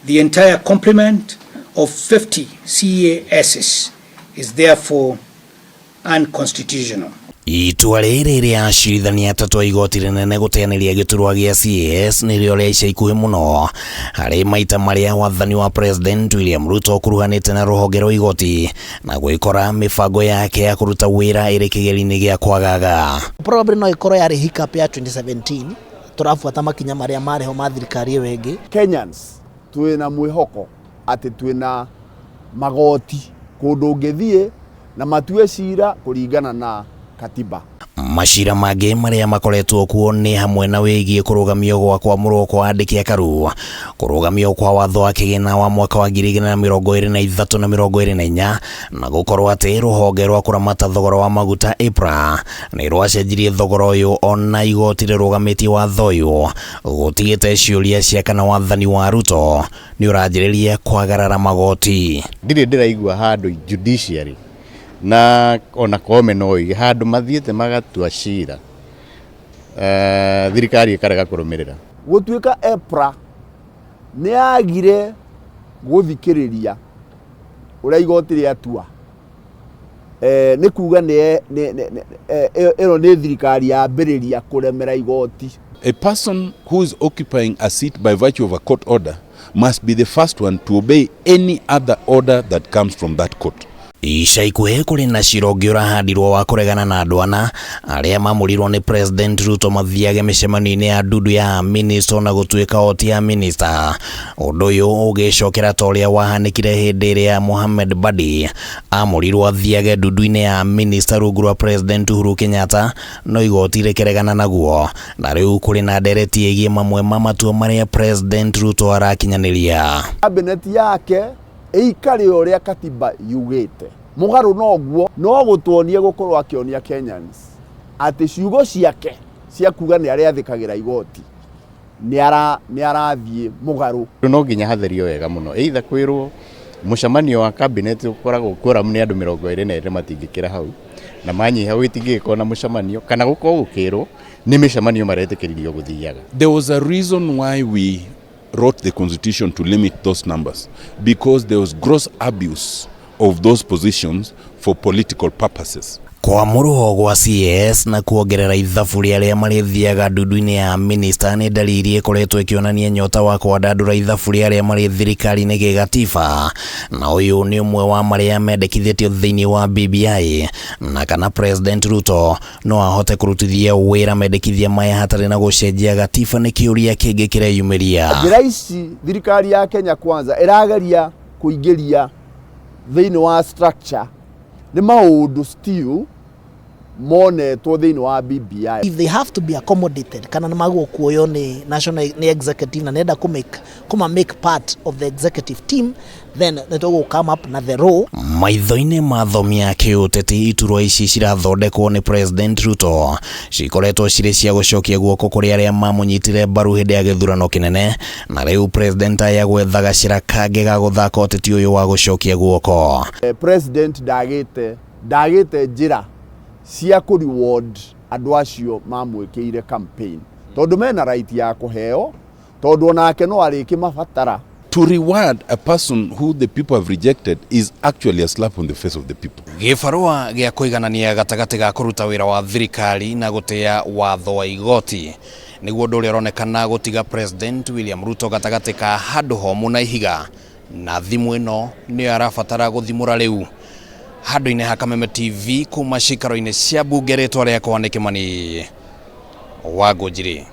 The entire complement of 50 CASs is therefore unconstitutional. Itua rĩrĩ rĩa acirithania atatũ a igoti rĩnene gũteanĩria gĩturwa gĩa CAS nĩrĩo rĩa ica ikuhĩ mũno harĩ maita marĩa wathani wa President William Ruto ũkuruhanĩte na rũhonge rwa igoti na gwĩkora mĩbango yake ya kũruta wĩra ĩrĩ kĩgerio-inĩ gĩa kwagaga. Probably no ĩkorwo yarĩ hiccup ya 2017, tũrabuata makinya marĩa marĩ ho ma thirikari ĩyo ĩngĩ. Kenyans twĩna mwĩhoko atĩ twĩna magoti kũndũ ũngĩthiĩ na matue cira kũringana na katiba. Macira mangĩ marĩa makoretwo kuo nĩ hamwe na wĩgiĩ kũrũgamio gwa kwamũrwo kwa andĩki a KARU, kũrũgamio kwa watho wa kĩgĩna wa mwaka wa 2023 na 24, na gũkorwo atĩ rũhonge rwa kũramata thogora wa maguta EPRA nĩ rwacenjirie thogora ũyũ ona igoti rĩrũgamĩtie watho ũyũ, gũtigĩte ciũria cia kana wathani wa Ruto nĩ ũranjĩrĩria kwagarara magoti. Ndirĩ ndĩraigua handũ judiciary na ona Koome no oige handũ mathiĩte magatua cira, thirikari ĩkarega kũrũmĩrĩra. Gũtuĩka EPRA nĩ yagire gũthikĩrĩria ũrĩa igoti rĩatua, nĩ kuga ĩno nĩ thirikari yambĩrĩria kũremera igoti. A person who is occupying a seat by virtue of a court order must be the first one to obey any other order that comes from that court. Ica ikuhĩ kũrĩ na cira ũngĩ ũrahandirwo wa kũregana na andũ ana arĩa mamũrirwo nĩ President Ruto mathiage mĩcemanio-inĩ ya ndundu ya minista na gũtuĩka oti ya minista. Ũndũ ũyũ ũgĩcokera ta ũrĩa wahanĩkire hĩndĩ ĩrĩa Mohamed Badi amũrirwo athiage ndundu-inĩ ya minista rungu rwa President Uhuru Kenyatta, no igoti rĩkĩregana naguo, na rĩu kũrĩ na ndereti ĩgiĩ mamwe ma matua marĩa President Ruto arakinyanĩria. Cabinet yake ĩikare ũrĩa katiba yugĩte, mũgarũ noguo no gũtuonie gũkorwo akĩonia Kenyans atĩ ciugo ciake cia kuga nĩ arĩathĩkagĩra igoti nĩ arathiĩ mũgarũ. No nginya hatherio wega mũno, either kwĩrwo mũcemanio wa cabinet ũkoragwo quorum nĩ andũ 22 matingĩkĩra hau, na manyiha gũtingĩgĩkorwo na mũcemanio, kana gũkorwo gũkĩrwo nĩ mĩcemanio maretĩkĩririo gũthiaga. There was a reason why we wrote the constitution to limit those numbers, because there was gross abuse of those positions for political purposes. Kwamũrwo gwa CAS na kuongerera ithabu rĩa arĩa marĩthiaga ndundu-inĩ ya minista nĩ ndariri ĩkoretwo ĩkĩonania nyota wa kwandandũra ithabu rĩa arĩa marĩ thirikari-inĩ gĩgatiba, na ũyũ nĩ ũmwe wa marĩa mendekithĩtio thĩinĩ wa BBI, na kana President Ruto no ahote kũrutithia wĩra mendekithia maya hatarĩ na gũcenjia gatiba nĩ kĩũria kĩngĩ kĩreyumĩria. Njĩra ici thirikari ya Kenya Kwanza ĩrageria kũingĩria thĩinĩ wa structure nĩ maũndũ still monetwo thĩinĩ wa BBI. If they have to be accommodated, kana nĩ magwo kuoywo nĩ national nĩ executive na nenda kũma make part of the executive team, then nĩ tũgũ come up na the role. Maitho-inĩ ma thomi ya kĩũteti, iturwa ici cirathondekwo nĩ President Ruto cikoretwo cirĩ cia gũcokia guoko kũrĩ arĩa mamũnyitire mbaru hĩndĩ ya gĩthurano kĩnene, na rĩu President aya gwetha gacĩra kangĩ ga gũthaka ũteti ũyũ wa gũcokia guoko. President ndagĩte njĩra cia kũ reward andũ acio mamwĩkĩire campaign, tondũ mena right ya kũheo, tondũ onake no arĩkĩmabatara. To reward a person who the people have rejected is actually a slap on the face of the people. Gĩbarũa gĩa kũiganania gatagatĩ ga kũruta wĩra wa thirikari na gũtĩa watho wa igoti nĩguo ũndũ ũrĩa ũronekana gũtiga President William Ruto gatagatĩ ka handũ homũ na ihiga, na thimũ ĩno nĩyo arabatara gũthimũra rĩu. Handũ-inĩ ha Kameme TV kuma cikaro-inĩ cia mbunge, rĩtwa rĩakwa nĩ Kĩmani wa Ngũnjiri.